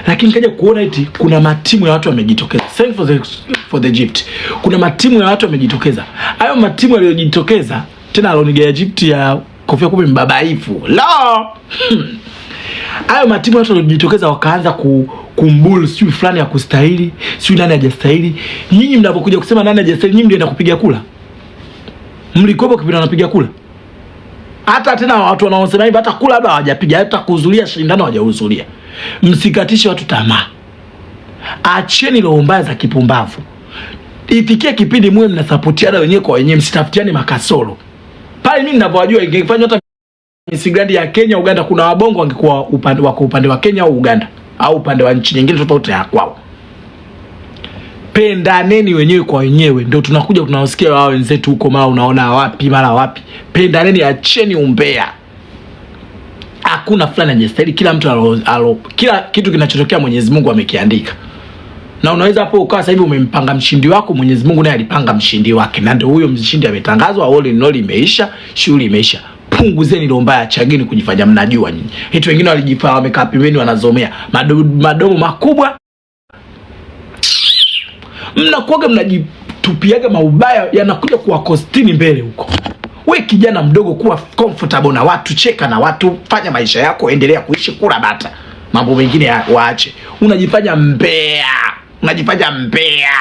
Lakini kaja kuona eti kuna matimu ya watu wamejitokeza. Thank for the gift. Kuna matimu ya watu wamejitokeza. Hayo matimu yaliyojitokeza tena alonigea gift ya kofia kumbe mbabaifu. La! Hayo matimu ya watu waliojitokeza wakaanza kumbul sijui fulani ya kustahili, sijui nani hajastahili. Nyinyi mnapokuja kusema nani hajastahili, nyinyi mlienda kupiga kula? Mlikuwepo kipindi wanapiga kula? Hata tena watu wanaosema hivi hata kula labda hawajapiga, hata kuhudhuria shindano hawajahudhuria. Msikatishe watu tamaa. Acheni roho mbaya za kipumbavu. Ifikie kipindi muwe mnasapotiana wenyewe kwa wenyewe, msitafutiane makasoro. Pale mimi ninavyowajua, ingefanywa hata Miss Grand ya Kenya, Uganda, kuna wabongo wangekuwa upande wako upande wa Kenya au Uganda au upande wa nchi nyingine tofauti ya kwao. Pendaneni wenyewe kwa wenyewe, ndio tunakuja tunawasikia wao wenzetu huko, mara unaona wapi mara wapi. Pendaneni, acheni umbea. Hakuna fulani hajastahili, kila mtu alo, kila kitu kinachotokea Mwenyezi Mungu amekiandika. Na unaweza hapo ukawa sasa hivi umempanga mshindi wako, Mwenyezi Mungu naye alipanga mshindi wake, na ndio huyo mshindi ametangazwa. All in all, imeisha, shughuli imeisha. Punguzeni roho mbaya, chageni kujifanya mnajua nyinyi. Eti wengine walijifanya wamekaa pembeni wanazomea madomo makubwa, mnakuwaga mnajitupiaga maubaya yanakuja kuwakostini mbele huko. We kijana mdogo, kuwa comfortable na watu, cheka na watu, fanya maisha yako, endelea kuishi, kula bata, mambo mengine waache. Unajifanya mbea, unajifanya mbea,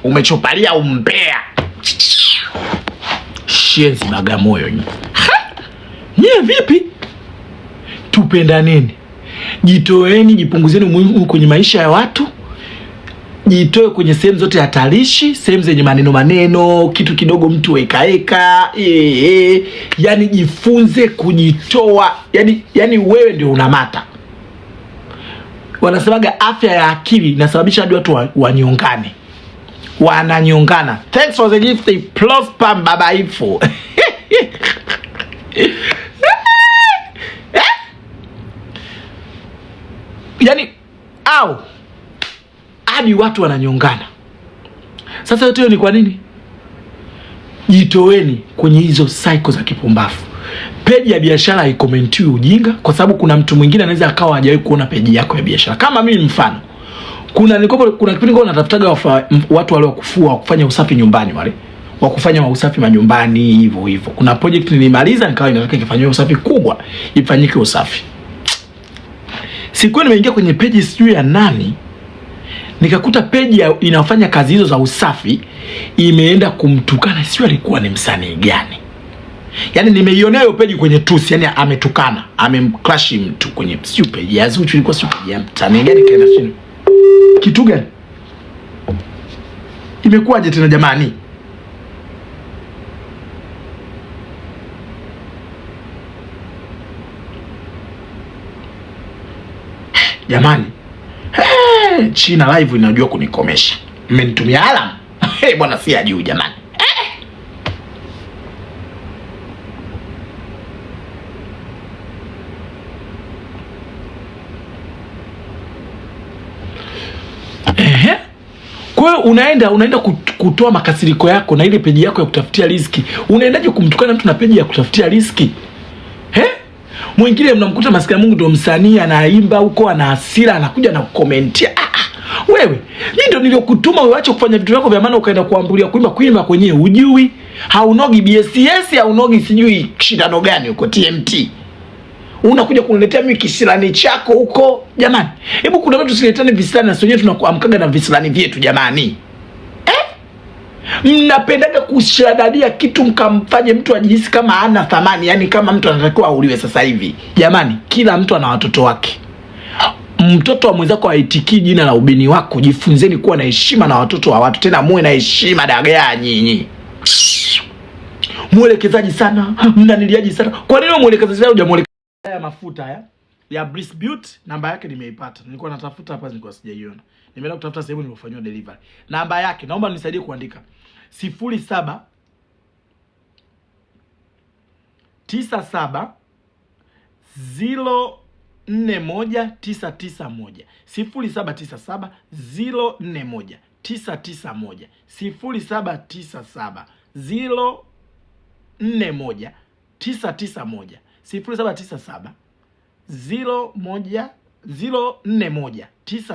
umechopalia umbea. Shenzi Bagamoyo nyie. Nyie vipi? Tupendaneni, jitoeni, jipunguzeni umuhimu kwenye maisha ya watu, jitoe kwenye sehemu zote hatarishi, sehemu zenye maneno maneno, kitu kidogo mtu wekaeka. Yani jifunze kujitoa, yani wewe ndio unamata. Wanasemaga afya ya akili inasababisha hadi watu wanyongane, wananyongana. Thanks for the gift, Prosper Babaifu. Yani au hadi watu wananyongana. Sasa yote hiyo ni kwa nini? Jitoeni kwenye hizo cycle za kipumbavu. Peji ya biashara haikomentiwi ujinga, kwa sababu kuna mtu mwingine anaweza akawa hajawahi kuona peji yako ya biashara. Kama mimi mfano, kuna nilikopo, kuna kipindi nilikuwa natafutaga watu wale wa kufua, kufanya usafi nyumbani, wale wa kufanya usafi manyumbani hivyo hivyo. Kuna project nilimaliza nikawa inataka ifanywe usafi kubwa, ifanyike usafi. Siku nimeingia kwenye peji sijui ya nani, nikakuta peji inafanya kazi hizo za usafi imeenda kumtukana, sijui alikuwa ni msanii gani. Yaani nimeionea hiyo peji kwenye tusi, yani ametukana, amemcrash mtu kwenye sijui peji ya Zuchu, ilikuwa sijui peji ya msanii gani, kaenda chini. Kitu gani? Imekuwaje tena jamani? Jamani. Hey, China live inajua kunikomesha. Mmenitumia alarm. Hey, bwana si ajui jamani. Ehe. Kwa hiyo unaenda kutoa makasiriko yako na ile peji yako ya kutafutia riziki. Unaendaje kumtukana mtu na peji ya kutafutia riziki? He? Mwingine mnamkuta maskini Mungu ndio msanii anaimba huko, ana hasira, anakuja na kukomentia. Wewe, mimi ndio niliyokutuma uache kufanya vitu vyako vya maana ukaenda kuambulia kuimba, kuimba kwenyewe hujui. Haunogi BSS, haunogi sijui shindano gani huko TMT. Unakuja kuniletea mimi kisilani chako huko. Jamani, hebu kuna watu tusiletane visilani na wenyewe tunakuamkaga na visilani vyetu jamani. Mnapendaga kushadadia kitu mkamfanye mtu ajihisi kama hana thamani, yani kama mtu anatakiwa auliwe sasa hivi. Jamani, kila mtu ana watoto wake. Mtoto wa mwenzako haitikii jina la ubini wako. Jifunzeni kuwa na heshima na watoto wa watu, tena muwe na heshima dagaa nyinyi. Mwelekezaji sana, mnaniliaji sana. Kwa nini mwelekezaji sana hujamuelekeza? Haya mafuta haya ya Bliss Beauty, namba yake nimeipata. Nilikuwa natafuta hapa, nilikuwa sijaiona. Nimeenda kutafuta sehemu nilipofanywa delivery. Namba yake naomba nisaidie kuandika. 07 97 041 991. 0797 041 991. 0797 041 991. 0797 01 041 9